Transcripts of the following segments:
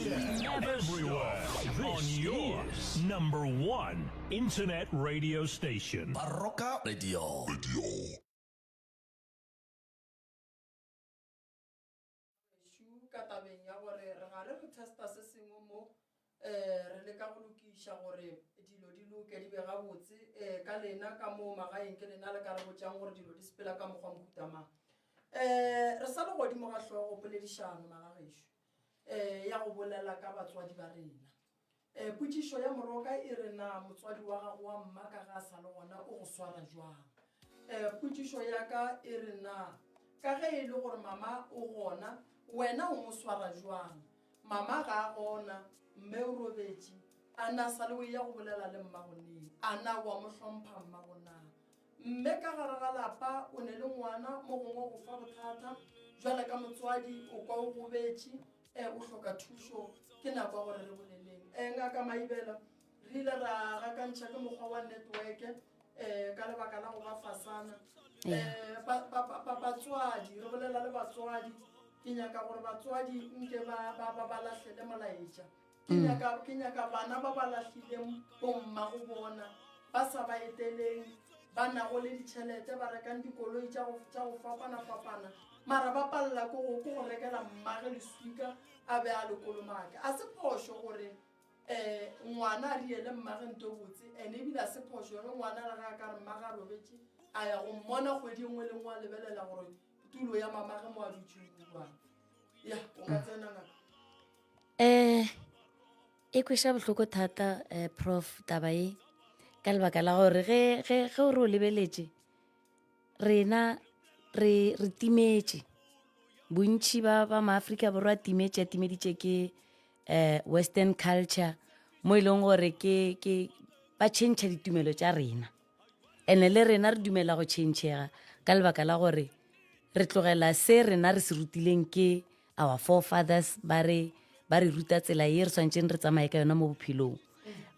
Everywhere. On your number one internet radio station. Baroka Radio. Šu ka tabeng ya gore re gare re testa se sengwe mo um re leka go lokiša gore dilo di loke di be gabotse um ka lena ka mo magaeng ke lena le ka re botšang gore dilo di sepela ka mokgwa mohutamang um re sa le godimo ga hlogo poledišano magagešo um ya go bolela ka batswadi ba rena um potšišo ya moroka e re na motswadi wa gago wa mma ka ga a sa le gona o go swara jwang um potšišo ya ka e re na ka ge e le gore mama o gona wena o mo swara jwang mama ga a gona mme o robetše a na sa le o ya go bolela le mmago neng a na wa mo hlompha mmago na mme ka gare ga lapa o ne le ngwana mo gongwe go fa bothata jwale ka motswadi o kwa o gobetše um o hloka thušo ke nako ya gore re boleleng um ngaka maibela re ile ra gakantšha ke mokgwa wa network um ka lebaka la go ba fasana um batswadi re bolela le batswadi ke nyaka gore batswadi nke ba lahlele molaetša ke mm. nyaka ke nyaka bana ba ba lahlileng bomma go bona ba sa ba eteleng ba nago le ditšhelete ba rekang dikoloi tša go fapana-fapana mara ba palela ko go ko go rekela mmage leswika a be a lekolomake a se phošo gore um ngwana a riele mmage nto botse and ebile a se phošo ge ngwana le ga a ka re mmage a robetše a ya go mmona kgwedi e nngwe le nngwe a lebelela gore tulo ya mamage mo a dutšeng kuang ya o ka tsena ngaka um e kweša bohloko thata um prof taba e ka lebaka la gore ge ge ge o re o lebeletše rena re re timetše bontšhi ba ba maaforika borwa timetše a timeditše ke um western culture mo e leng gore ke ke ba change ditumelo tša rena ene le rena re dumela go changega ka lebaka la gore re tlogela se rena re se rutileng ke our forefathers ba re ba re ruta tsela ye re swanetseng re tsamaye ka yona mo bophelong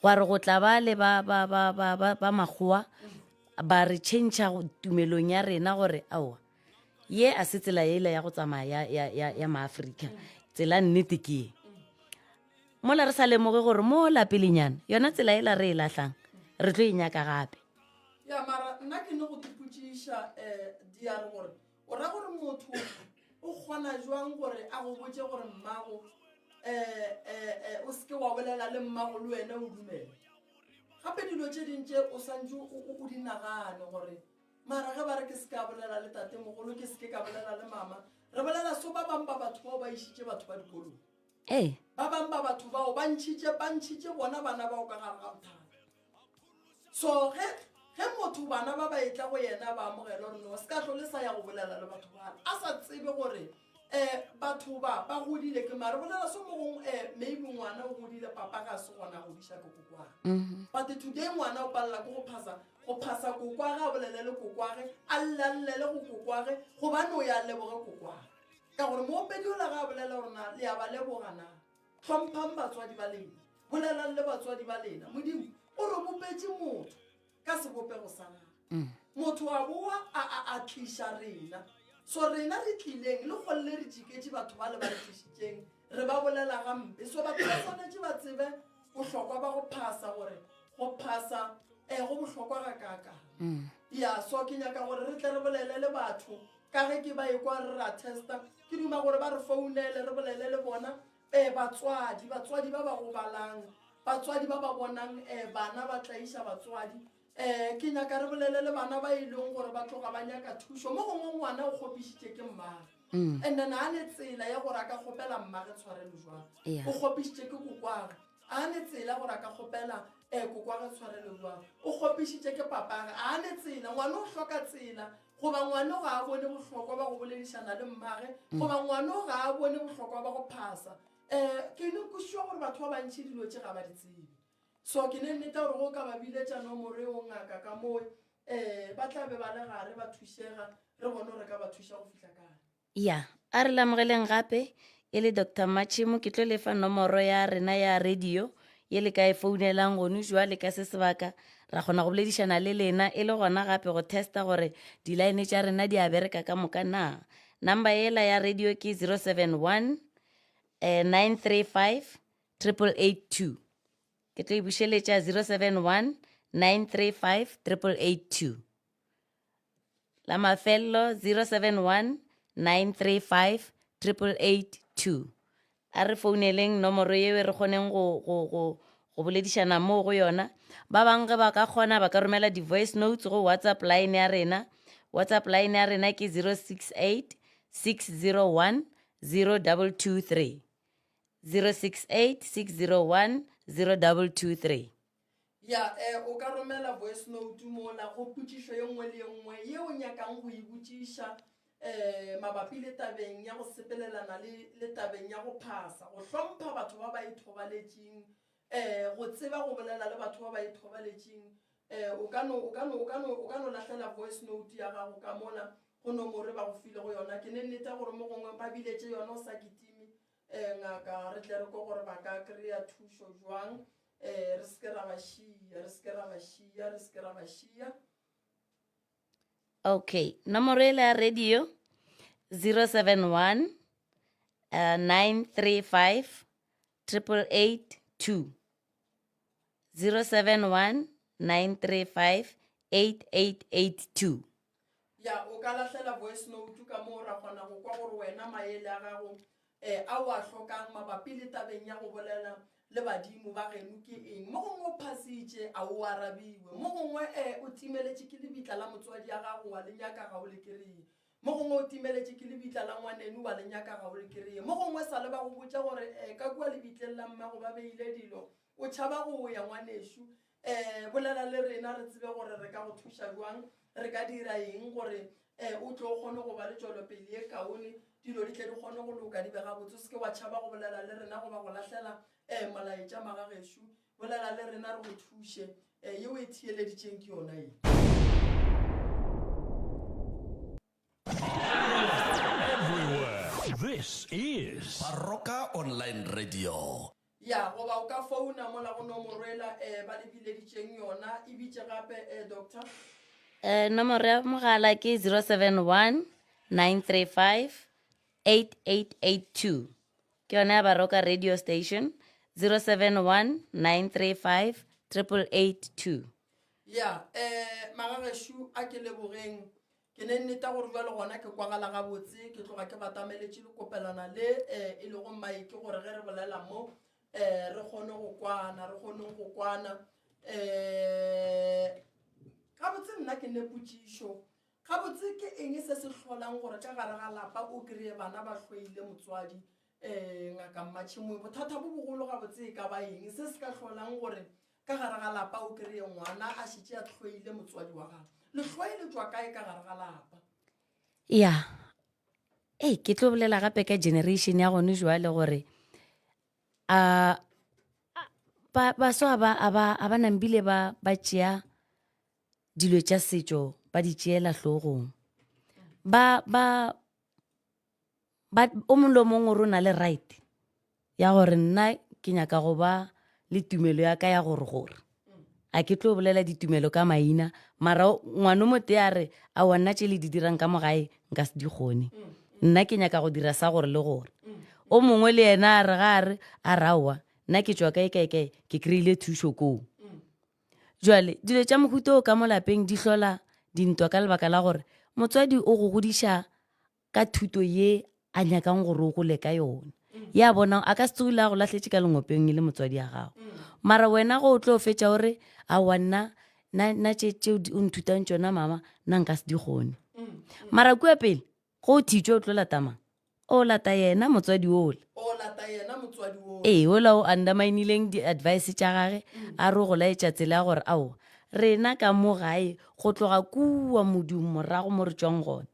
gwa re go tla ba le ba ba ba ba ba ba makgowa ba re change tumelong ya rena gore aowa ye a se tsela ela ya go tsamaya ya ya ya maaforika tsela nnete ke ye mola re sa lemoge gore mo la pelenyana yona tsela ela re e lahlang re tlo e nyaka gape ya mara nna ke ne go tipotšiša um eh, diare gore O ra gore motho o kgona jwang gore a go botše gore mmago um o seke wa bolela le mmago le wena o dumele gape dilo tše ding tše o swantse o di nagane gore mara ge ba re ke se ka bolela le tatemogolo ke seke ka bolela le mama re bolela so ba bangwe ba batho bao ba išitše batho ba dikolong ee ba bangwe ba batho bao ba ntšhitše ba ntšhitše bona bana bao ka gare ga bothata so ge ge motho bana ba ba etla go yena ba amogela gore no se ka tlole sa ya go bolela le batho bana a sa tsebe gore um batho ba ba godile ke mare bolela so mo gongwe um maybe ngwana o godile papa ga se gona a godiša ke kokwage mhm. but today ngwana o palela ke go phasa go phasa kokwage a bolele le kokwage a llellele go kokwage gobane o ya leboge kokwage ka gore moopedi ola ga a bolela gore na le ya ba leboga na Hlomphang batswadi ba lena. Bolelang le batswadi ba lena. Modimo o re bopetše motho ka sebopego sa gagwe. Mm. Motho a boa a a a tliša rena. So rena re tlileng le kgolle re tšiketše batho ba le ba re tlišitšeng re ba bolela gampe. So batho ba swanetše ba tsebe bohlokwa ba go phasa gore go phasa um go bohlokwa ga kaakang. Mm. Ya so ke nyaka gore re tle re bolele le batho ka ge ke ba ekwa re ra testa ke duma gore ba re founele re bolele le bona um batswadi batswadi ba ba gobalang batswadi ba ba bonang um bana ba tlaiša batswadi um ke nyaka re bolele le bana ba e leng gore ba tloga ba nyaka thušo mo gongwe ngwana o kgopišitše ke mmage mm. and then a ne tsela ya gore a ka kgopela mmage tshwarelo jwang Yeah. o kgopišitše ke kokwage a ne tsela gore a ka kgopela um kokwage tshwarelo jwang o kgopišitše ke papage a ne tsela ngwana o hloka tsela goba ngwano ga a bone bohlokwa ba go boledišana le mmage mm. goba ngwano ga a bone bohlokwa ba go phasa um ke ne kwešiwa gore batho ba bantšhi dilo tše ga ba di tsebe so ke ne nneta gore go ka ba biletša nomoro eo ngaka ka moo um ba tla be ba le gare ba thušega re bone gore ka ba thuša go fihla kae Ya, a re lamogeleng gape e le Doctor Matšhemo ke tlo lefa nomoro ya rena ya radio ye le ka e founelang gone jwale ka se sebaka ra kgona go boledišana le lena e le gona gape go testa gore dilaene tša rena di a bereka ka moka na. Number yela ya radio ke 071 935 8882. Ke tlo e bušeletša 071 935 8882. La mafelelo 071 935 8882. A re founeleng nomoro yeo re kgoneng go, go, go, go boledišana moo go yona. Ba bangwe ge ba ka kgona ba ka romela di-voice notes go WhatsApp line ya rena. WhatsApp line ya rena ke 068 601 0223. 068 601 0223. Ya, eh, o ka romela voice note mola go potšišo ye nngwe le ye nngwe ye o nyakang go e botšiša eh, mabapi le tabeng ya go sepelelana le, le tabeng ya go phasa, go hlompha batho ba ba ithobaletšeng, eh, go tseba go bolela le batho ba ba ithobaletšeng. Eh, o ka no, o ka no, o ka no, o ka no lahlela voice note ya gago ka mola go nomoro e ba go filego yona. Ke ne nnete ya gore mo gongwe ba biletše yona o sa kitime, eh, ngaka, re tle re kwe gore ba ka kry-a thušo jwang. Eh, re se ke ra ba šia, re se ke ra ba šia, re se ke ra ba šia. Okay, nomoro ele ya radio 071 935 8882. 071 935 8882. Ya, o ka lahlela voice note ka moo ra kgona go kwa gore wena maele a gago um a o a hlokang mabapi le tabeng ya go bolela le badimo ba geno ke eng. Mo gongwe o phasitše, a o arabiwe. Mo gongwe um o timeletše ke lebitla la motswadi ya gago wa le nyaka ga o le kry-e. Mo gongwe o timeletše ke lebitla la ngwaneno wa le nyaka ga o le kry-e. Mo gongwe sa le ba go botša gore um ka kua lebitleng la mmago ba beile dilo, o tšhaba go ya ngwanešu. Um bolela le rena re tsebe gore re ka go thuša bjang, re ka dira eng gore um o tlo o kgone go ba le tšwelopele ye kaone, dilo di tle di kgone go loka di be gabotse. O se ke wa tšhaba go bolela le rena goba go lahlela um molaetša magagešo. Bolela le rena re go thuše. Um yeo e theeleditšeng ke yona ye. Everywhere. This is Baroka Online Radio. Ya, goba o ka founa mola go nomoro ela eh, ba le bileditšeng yona. E bitše gape eh, doctor. Eh, nomoro ya mogala ke 071 935 8882. Ke yona ya Baroka Radio Station 071 935 8882. Ya, eh, magagešo a ke lebogeng. Ke ne nneta gore bjale gona ke kwagala gabotse, ke tloga ke batameletše lekopelwana le eh, e lego maeke gore ge re bolela mo eh, re kgone go kwana, re kgone go kwana. Eh, gabotse nna ke ne potšišo, gabotse ke eng se se hlolang gore ka gare ga lapa o kry-e bana ba hloile motswadi? Eh, ngaka Mmatšhimoe, bothata bo bogolo gabotse e ka ba eng se se ka hlolang gore Ka gare ga lapa o kreye ngwana a šetše a hloile motswadi wa gagwe. Lehloe le tšwa kae ka gare ga lapa? Ya, ei ke tlo bolela gape ka generation ya gone jwale gore a ba baswa ba a ba a ba nambile ba ba tšea dilo tša setšo ba di tšeela hlogong. Ba ba ba o mongwe le o mongwe o re o na le right ya gore nna ke nyaka go ba le tumelo ya ka ya gore gore a ke tlo bolela ditumelo ka maina mara ngwana o motee a re aowa nna tše le di dirang ka mo gae nka se di kgone nna ke nyaka go dira sa gore le gore o mongwe le yena a re ga a re a re aowa nna ke tšwa kae kae kae ke kry-ile thušo koo jale dilo tša mohuta o ka mo lapeng di hlola dintwa ka lebaka la gore motswadi o go godiša ka thuto ye a nyakang gore o gole ka yona ya bonang a ka se tsogile a go lahletše ka lengopeng e le motswadi ya gago mara wena go o tlo fetša o re aowa nna nna tše tše o nthutang tšona mama nna nka se di kgone mara kua pele go o thitšwe o tlo lata mang o lata yena motswadi ola ee ola o underminileng di-advice tša gage a re go laetša tsela ya gore aowa rena ka mo gae go tloga kua modung morago mo re tšwang gona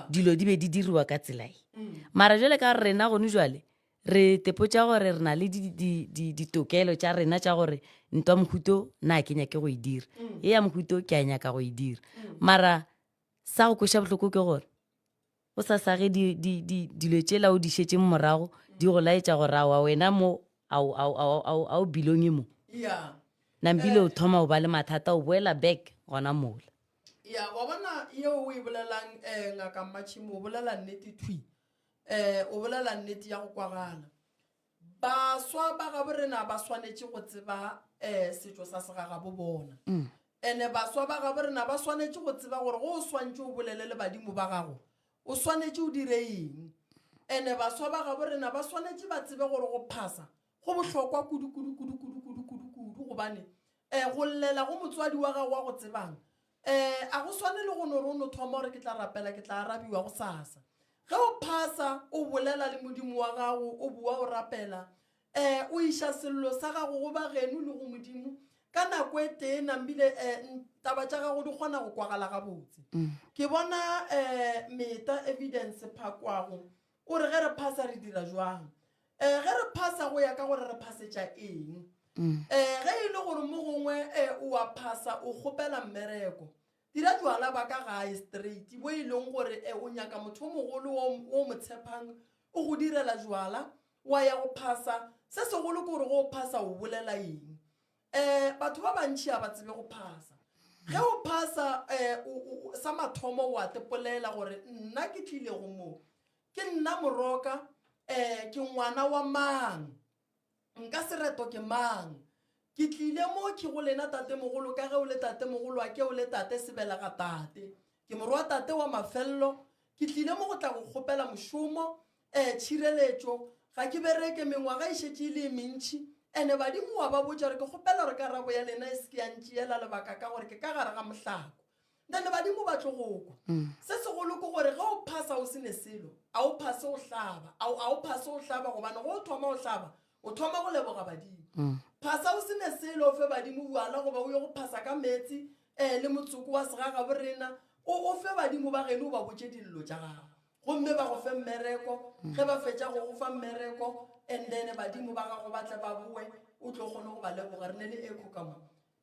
dilo di be di diriwa ka tsela e mm. mara jale ka gore rena gone jale re tepotša gore re na le ditokelo tša rena tša gore ntwa mohuto na ke nyake go e dira mm. e ya mohuto ke a nyaka go e dira mm. mara sa go kweša bohloko ke gore o sa sa ge dilo tšela o di šetšeng morago di go laetša gore aowa wena mo a o belonge mo nampile o thoma o ba le mathata o boela back gona mola ya wa bona yeo o e bolelang um ngaka mmatšhimo o bolela nnete thwi um o bolela nnete ya go kwagala. Baswa ba gabo rena ba swanetše go tseba um setšo sa segagabo bona. Ene baswa ba gabo rena ba swanetše go tseba gore go o swantše o bolele le badimo ba gago, o swanetše o dire eng. Ene baswa ba gabo rena ba swanetše ba tsebe gore go phasa go bohlokwa kudu kudu kudu kudu kudu kudu kudu gobane um go llela go motswadi wa gago wa go tsebang um a go swane le go no re o no thoma gore ke tla rapela ke tla arabiwa go sasa. Ge o phasa o bolela le modimo wa gago o boa o rapela um o iša sello sa gago go ba geno le go modimo ka nako e tee nambile um taba tša gago di kgona go kwagala gabotse. Ke bona um meta evidence phakwago o re ge re phasa re dira jwang. Um ge re phasa go ya ka gore re phasetša eng. Um ge e le gore mo gongwe um o a phasa o kgopela mmereko, dira jwala ba ka gae straight bo e leng gore um o nyaka motho o mogolo wo mo tshepang o go direla jwala wa ya go phasa. Se segolo ke gore go o phasa o bolela eng. Um batho ba bantši a ba tsebe go phasa. Ge o phasa um sa mathomo o a tepolela gore nna ke tlile go mo, ke nna Moroka, um ke ngwana wa mang, nka sereto ke mang, ke tlile mo ke go lena tatemogolo ka ge o le tatemogolo wa ke o le tate sebelega tate, ke morwa tate wa mafello, ke tlile mo go tla go kgopela mošomo, um tšhireletšo, ga ke bereke, mengwaga e šetše e le e mentši, ene badimo wa ba botša gore ke kgopela gore karabo ya lena e se ke ya ntšeela lebaka ka gore ke ka gare ga mohlako. Then badimo ba tlo go kwa. Se segolo ke gore ge o phasa o se ne selo, a o phase o hlaba, a o phase o hlaba gobane go o thoma o hlaba, o thoma go leboga badimo. Phasa o se ne selo, o fe badimo bjala goba o ye go phasa ka meetse um le motsoko wa segagabo rena, o fe badimo ba geno o ba botše dillo tša gago. Gomme ba go fe mmereko, ge ba fetša go go fa mmereko, and then badimo ba gago ba tle ba boe, o tlo kgone go ba leboga. Re ne le echo ka mo.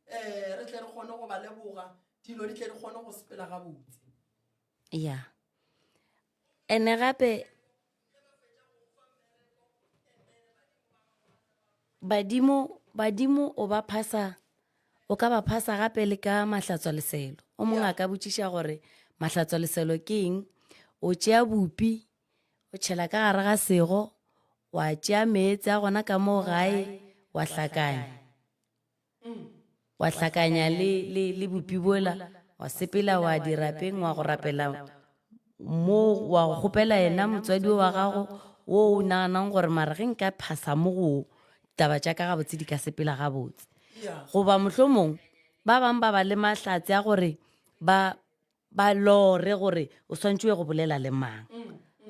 Um re tle re kgone go ba leboga, dilo di tle di kgone go sepela gabotse. Ya. Ene gape badimo badimo o ba phasa o ka ba phasa gape le ka mahlatswa leselo. O mongwe a ka botšiša gore mahlatswa leselo ke eng? O tšea bupi o tšhela ka gare ga sego, wa tšea meetse a gona ka moo gae wa hlakanya. Wa hlakanya le, le, le bupi bola, wa sepela wa dirapeng wa go rapela mo, wa go kgopela yena motswadi wa gago wo o naganang gore mara ge nka phasa mo go wo, ditaba tša ka gabotse di ka sepela gabotse. Goba mohlomong ba bangwe ba ba le mahlatse a gore ba ba lore gore o swantše o ye go bolela le mang.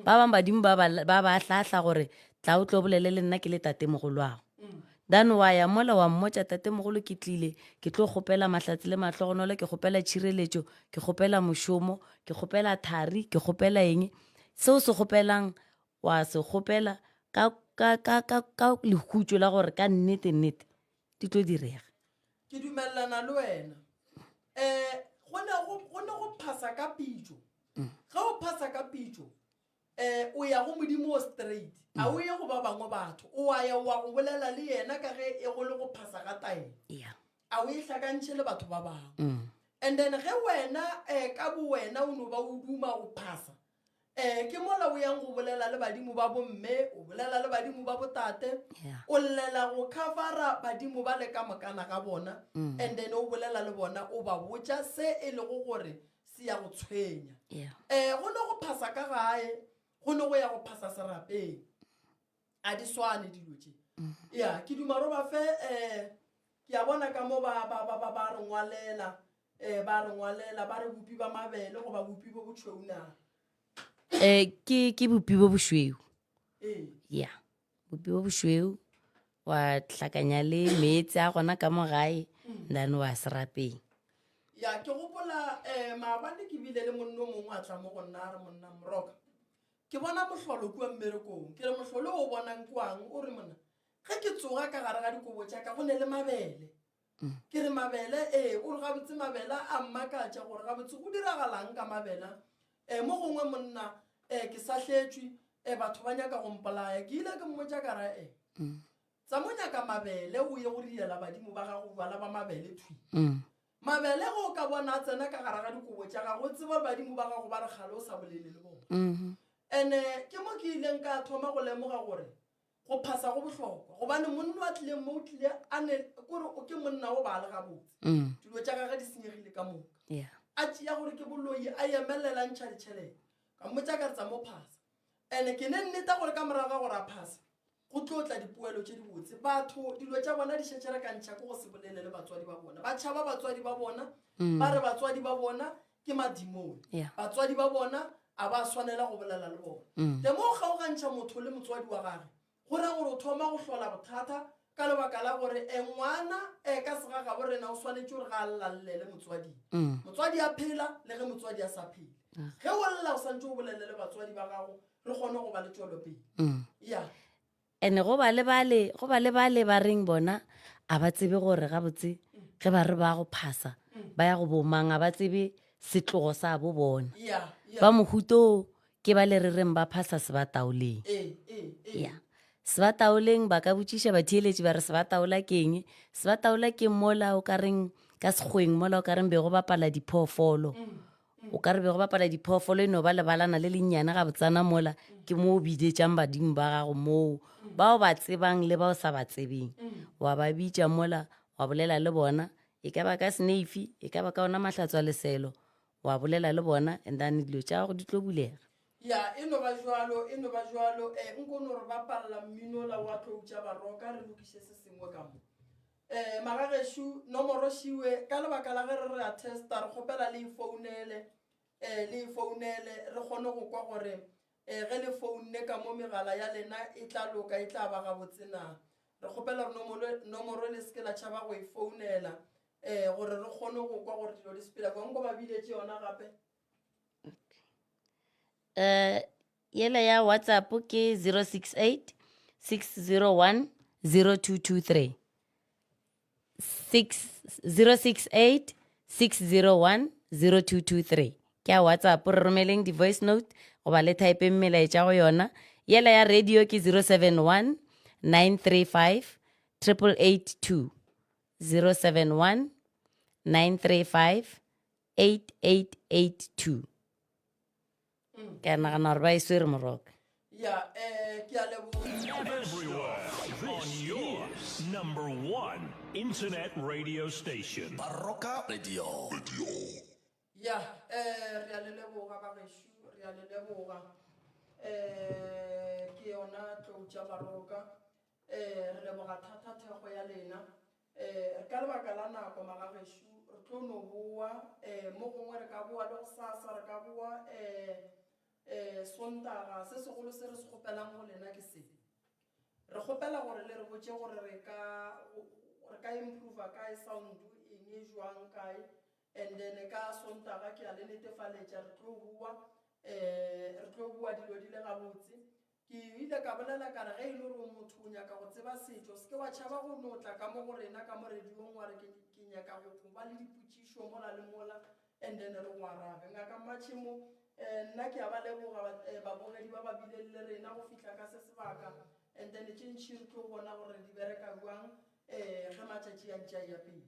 Ba bangwe badimo ba ba ba ba hlahla gore tla o tlo bolele le nna ke le tatemogolwago. Then wa ya mola wa mmotša tatemogolo ke tlile ke tlo kgopela mahlatse le mahlogonolo, ke kgopela tšhireletšo, ke kgopela mošomo, ke kgopela thari, ke kgopela eng. Seo se kgopelang wa se kgopela ka ka ka ka ka lehutšo la gore ka nnete nnete di tlo direga. Ke dumelelana le wena. Um go ne go go ne go phasa ka pitšo. Ge o phasa ka pitšo um o ya go Modimo o straight, a o ye go ba bangwe batho, o a ya wa go bolela le yena ka ge e go le go phasa ga taelo. Yeah. A o e hlakantšhe le batho ba bangwe. And then ge wena um ka bo wena o no ba o duma go phasa, um ke mola o yang go bolela le badimo ba bomme, o bolela le badimo ba botate, o llela go covera badimo ba le ka mokana ga bona, and then o bolela le bona, o ba botša se e lego gore se ya go tshwenya. Um go ne go phasa ka gae, go ne go ya go phasa serapeng, a di swane dilo tše. Ya, ke duma ro ba fe um ke a bona ka mo ba ba ba ba ba re ngwalela, um ba re ngwalela ba re bopi ba mabele goba bopi bo bošweu na? Um ke ke bopi bo bošweu. Ee. Ya, bopi bo bošweu wa hlakanya le meetse a gona ka mo gae, then wa serapeng. Ya, ke gopola um maabane ke bile le monna o mongwe a tla mo go nna a re monna Moroka, ke bona mohlolo kua mmerekong. Ke re mohlolo o bonang kwang? O re monna ge ke tsoga ka gare ga dikobo tša ka go ne le mabele. Ke re mabele? Ee. O re gabotse mabele a mmakatša gore gabotse go diragalang ka mabele. Um mo gongwe monna um ke sahletšwe, um batho ba nyaka go mpolaya. Ke ile ke mmotša ka ra e tsa mo nyaka mabele o ye go riela badimo ba gago bjala ba mabele thwi. Mabele ge o ka bona a tsena ka gare ga dikobo tša gago, o tsebe gore badimo ba gago ba re kgale o sa bolele le bona. And-e ke mo ke ileng ka thoma go lemoga gore Go phasa go bohlokwa gobane monna a tlileng mo o tlile a ne kore o ke monna o ba le gabotse. Dilo tša gage di senyegile ka moka. A tšea gore ke boloi a emelela ntšha ditšhelete. Ka mmotša ka re tsa mo phasa. Ene ke ne nneta gore ka morago ga gore a phase go tlo tla dipoelo tše dibotse. Batho dilo tša bona di šetše re ka ntšha ke go se bolele le batswadi ba bona. Ba tšhaba batswadi ba bona, ba re batswadi ba bona ke madimone. Batswadi ba bona a ba swanela go bolela le bona. The mo o kgaogantšha motho le motswadi wa gage, go ra gore o thoma go hlola bothata ka lebaka la gore e ngwana e ka segagabo rena o swanetše gore ga a llallele motswading. Motswadi a phela le ge motswadi a sa phele. Ge o lla o santše o bolele le batswadi ba gago re kgone go ba le tšwelopele. Ya. Ene go ba le bale, go ba le bale ba reng bona a ba tsebe gore gabotse ge ba re ba go phasa ba ya go bomang, a ba tsebe setlogo sa bo bona. Ba mohuto ke ba le re reng ba phasa sebataoleng. Ya. Sebataoleng ba ka botšiša batheeletši ba re sebataola ke eng? Sebataola ke mola o ka reng ka sekgweng mola o ka reng be go bapala diphoofolo. O ka re be go bapala diphoofolo e no ba lebalana le lennyane ga botsana mola ke mo o bidetšang badimo ba gago moo bao ba tsebang le bao sa ba tsebeng wa ba bitša mola wa bolela le bona e ka ba ka seneifi e ka ba ka ona mahlatswa leselo wa bolela le bona and then dilo tša gago di tlo bulega. Ya e no ba jwalo e no ba jwalo um nko no re bapalla mmino la wa tlou tša baroka re lokiše se sengwe ka mo. Um magagešo nomoro šiwe ka lebaka la ge re re a testa re kgopela le e founele um le e founele re kgone go kwa gore um ge le founne ka mo megala ya lena e tla loka e tla ba gabotse na. Re kgopela gore nomoro le seke la tšhaba go e founela um gore re kgone go kwa gore dilo di sepela jwang. Nko ba biletše yona gape. Um yela ya WhatsApp ke 068 601 0223. 068 601 0223 ke ya WhatsApp re romeleng di-voice note goba le typeng melaetša go yona. Yela ya radio ke 071 935 8882. 071 935 8882. Ke a nagana gore ba e swere moroka. Ya, eh, ke a leboga. Everywhere on your number one internet radio station. Baroka Radio. Ya, eh, re a le leboga bagešo, re a le leboga. Eh, ke yona tlou tša Baroka. Eh, re leboga thata thekgo ya lena. Eh, ka lebaka la nako magagešo, re tlo no boa, eh, mo gongwe re ka boa le gosasa, re ka boa, eh, eh, Sontaga. Se segolo se re se kgopelang go lena ke se. Re kgopela gore le re botše gore re ka, re ka improve kae sound, eng e jwang kae. And then ka Sontaga ke a le netefaletša re tlo boa, eh, re tlo boa dilo di le gabotse. Ke ile ka bolela ka re ge e le gore o motho o nyaka go tseba setšo, se ke wa tšhaba go no tla ka mo go rena ka mo radiong wa re ke, ke nyaka go, go ba le dipotšišo mola le mola and then re go arabe. Ngaka Mmatšhemo, eh, nna ke a ba leboga ba, eh, babogedi ba ba bileng le rena go fihla ka se sebaka and then tše ntši re tlo bona gore di bereka bjang eh, ge matšatši a ntše a eya pele.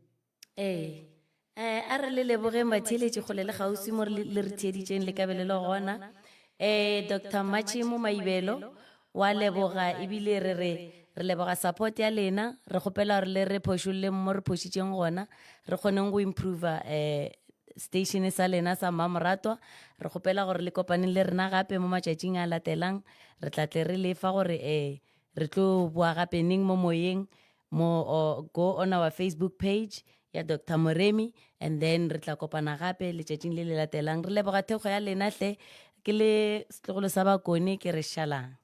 Ee. Eh, a re le lebogeng batheeletši kgole le kgauswi mo re le re theeditšeng le ka be le le gona. Eh, Doctor Mmatšhemo Maibelo wa leboga ebile re re re leboga support ya lena, re kgopela gore le re phošolleng mo re phošitšeng gona, re kgoneng go improve eh station sa lena sa Mmamoratwa. Re kgopela gore le kopaneng le rena gape mo matšatšing a latelang, re tla tle re lefa gore eh re tlo boa gape neng mo moyeng. Mo or go on our Facebook page ya Doctor Moremi and then re tla kopana gape letšatšing le le latelang. Re leboga thekgo ya lena hle. Ke le setlogolo sa Bakone ke re šalang.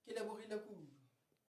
Ke lebogile.